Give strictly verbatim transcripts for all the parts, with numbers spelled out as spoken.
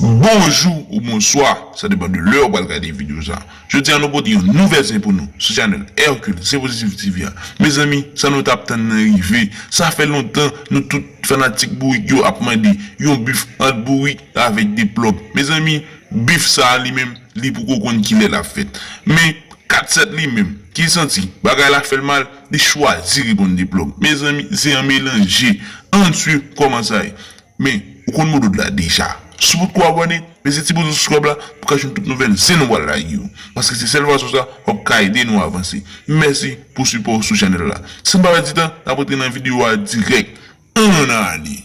Bonjou ou bonswa, sa depann de lè w pral gade videyo sa. Jodi a nou pote yon nouvèl zen pou nou sou chanèl Hercule, Zen Pozitif T V a. Mezanmi, sa nou t ap tann nan rive. Sa fè lontan nou tout fanatik Bourik yo ap mande yon bif ant Bourik avèk Deplòg. Mezanmi, bif sa a li menm, li poko konn kilè l ap fèt. Men, Kat sèt li menm, ki santi bagay la fè l mal, li chwazi reponn Deplòg. Mezanmi, zen an melanje. Ann swiv kòman sa ye. Men, ou konn modòd la deja. Si w potko abòne, peze ti bouton subscribe la pou w ka jwenn tout nouvèl zen nou pral lage yo. Paske se sèl fason sa w ap ka ede nou avanse. Mèsi pou sipò w sou chanèl la. San pa pèdi tan, n ap rantre nan videyo a dirèk. Ann ale!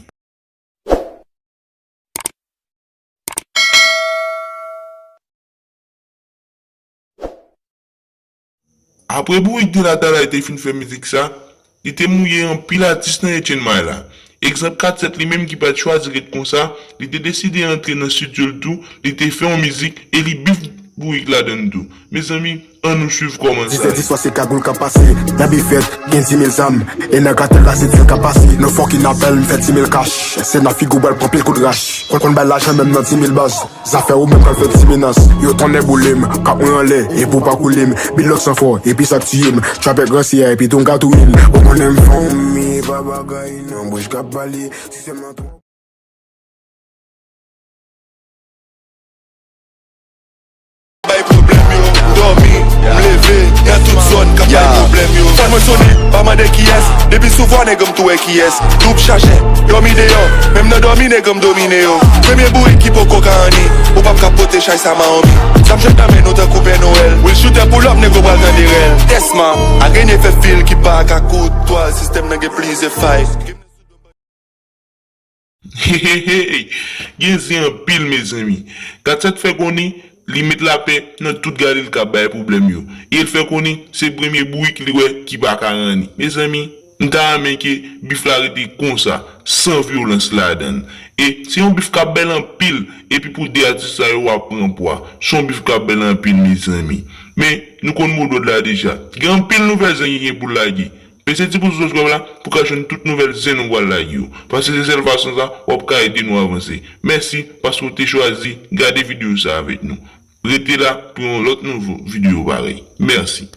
Apre Bourik de la Talay te fin fè mizik sa, li te mouye anpil atis nan Etienne May la. Egzanp Kat sèt li menm ki pa t chwazi ret konsa, li te deside antre nan estidyo l tou, li te fè yon mizik e li bif Bourik ladan l tou. Mezanmi, ann nou swiv kòman sa ye. Dis swa se kagoul k ap pase, nan bifèt, gen di mil zam, e nan katèl la se di k ap pase. Nou fòk in apèl, m fè di mil kach, se nan figi w pral pran pil kout rach. Konn konn bay lajan menm nan di mil baz. Zafè ou menm k al fè ti menas. Yo tonnè boule m, kap mwen anlè, epi w pa koule m. Beatbox an fò, epi sa k tiye m. Trap èk ranse a, epi tonga touye m. Ou konnen m fanmi, pa bagay, nan bouch k ap pale. Si sèlman twa. Bay pwoblèm yo, dòmi, m leve, nan tout zòn k ap bay pwoblèm yo. Fòn mwen sone, pa mande kiyès, depi sou vwa nèg an m tou wè kiyès. Doub chache, dòmi deyò, menm nan dòmi nèg an m domine yo. Premye bourik ki poko ka anni, ou p ap ka pote chay sa Mawomi. Zam jèt nan men nou tankou Pè Nwèl. Will Shooter pull up, nèg ou pral tande rèl. Desma, arenye fè fil ki pa ka kout twal, sistèm nan gen plizyè fay. Hey, hey, hey, gen zen anpil, mezanmi. Kat sèt fè konnen li met lapè nan tout gade l k ap bay pwoblèm yo. E l fè konnen se premye bourik li wè ki pa ka ranni. Mezanmi, m ta renmen ke bif la rete konsa, san vyolans ladan l. E se yon bif k ap bèl anpil, epi pou de atis sa yo w ap pran pwa. Se yon bif k ap bèl anpil, mezanmi. Men, nou konn modòd la deja. Gen anpil nouvèl zen ki gen pou l lage. Peze ti bouton subscribe la pou w ka jwenn tout nouvèl zen nou pral lage yo. Paske se sèl fason sa w ap ka ede nou avanse. Mèsi paske w te chwazi gade videyo sa avèk nou. Rete la pou yon lòt nouvo videyo parèy. Mèsi.